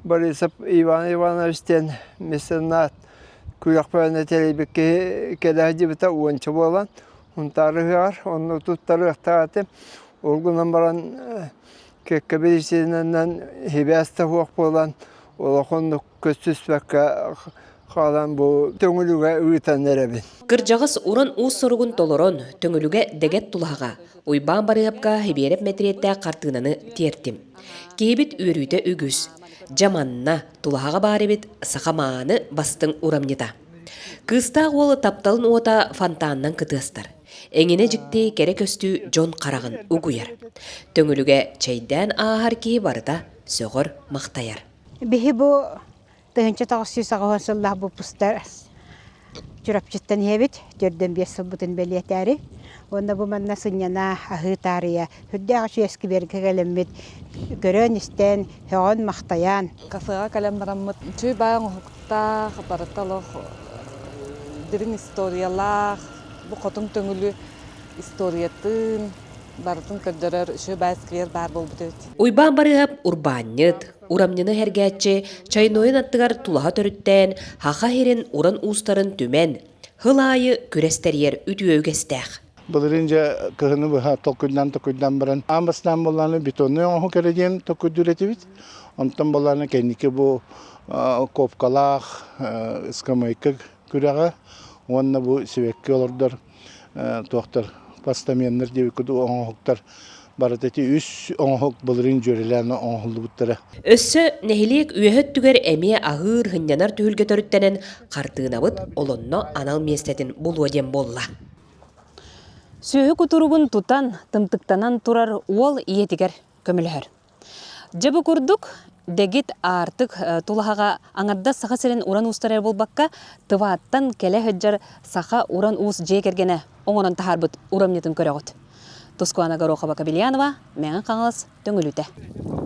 Борисов Иван Иванович диэн меценат күрэхпээнэ тэрийбит киһи кэлэ сылдьыбыта уонча буолан Сунтаар ыһыаҕар онно туттарыахтаах этим. Ол гынан баран кэккэ биричиинэнэн сибээс да суох буолан улаханнык көстүспэккэ хаалан бу Төҥүлүгэ ыытан эрэбин. Кырдьаҕас уран уус соругун толорон, Төҥүлүгэ дэгэт тулаһаҕа Уйбаан Барыһапка Сибиэрэп мэтириэттээх хартыынаны тиэртим. Киһибит үөрүүтэ үгүс. Дьэ манна тулаһаҕа баар эбит саха мааны бастыҥ урамньыта. Кыыстаах уол тапталын уота фонтанынан кытыастар. Эҥинэ дьикти кэрэ көстүү дьон хараҕын угуйар. Төҥүлүгэ чэйдээн ааһар киһи барыта сөҕөр-махтайар. Биһи бу 1980 сыллаах выпустар Чурапчыттан иһэбит, 45 сылбытын бэлиэтээри. Уонна бу манна сынньана, аһыы таарыйа, сүрдээх үчүгэй эскибиэргэ кэлэммит, көрөн-истэн, сөҕөн-махтайан. Кафеҕа кэлэн бараммыт, үчүгэй баай оҥоһуктаах, барыта олох дириҥ историялаах, бу Хотун Төҥүлү историятын барытын көрдөрөр үчүгэй баай сквер баар буолбут эбит. Уйбаан Барыыһап урбаанньыт, урамньыны сэргээччи Чайнойун аттыгар тулаһа төрүттээн, Һаха сирин уран уустарын түмэн, сыл аайы күрэс тэрийэр үтүө үгэстээх. Былырыын дьэ кыһыны быһа толкуйдаан-толкуйдаан баран аан бастаан буоллаҕына бетоннай оҥоһук эрэ диэн толкуйдуур этибит. Онтон буоллаҕына кэнники бу копкалаах ыскамыайка күрэҕэ уонна бу сибэкки олордор туохтар постаменнар диэбиккит оҥоһуктар барыта ити үс оҥоһук былырыын дьүөрэлээн оҥоһуллубуттара. Өссө нэһилиэк үөһэ өттүгэр эмиэ аһыыр, сынньанар түһүлгэ төрүттэнэн хартыынабыт олонно анал миэстэтин булуо диэн буолла. Сүөһү кутуругун тутан, тымтыктанан турар уол ийэтигэр көмөлөһөр. Дьэ бу курдук дэгит аартык тулаһаҕа аҥардас Саха сирин уран уустара эрэ буолбакка, Тывааттан кэлэ сылдьар саха уран уус дьиэ кэргэнэ оҥорон таһаарбыт урамньытын көрөҕүт. Тускуана Горохова-Кобельянова, Мэҥэ Хаҥалас Төҥүлүтэ.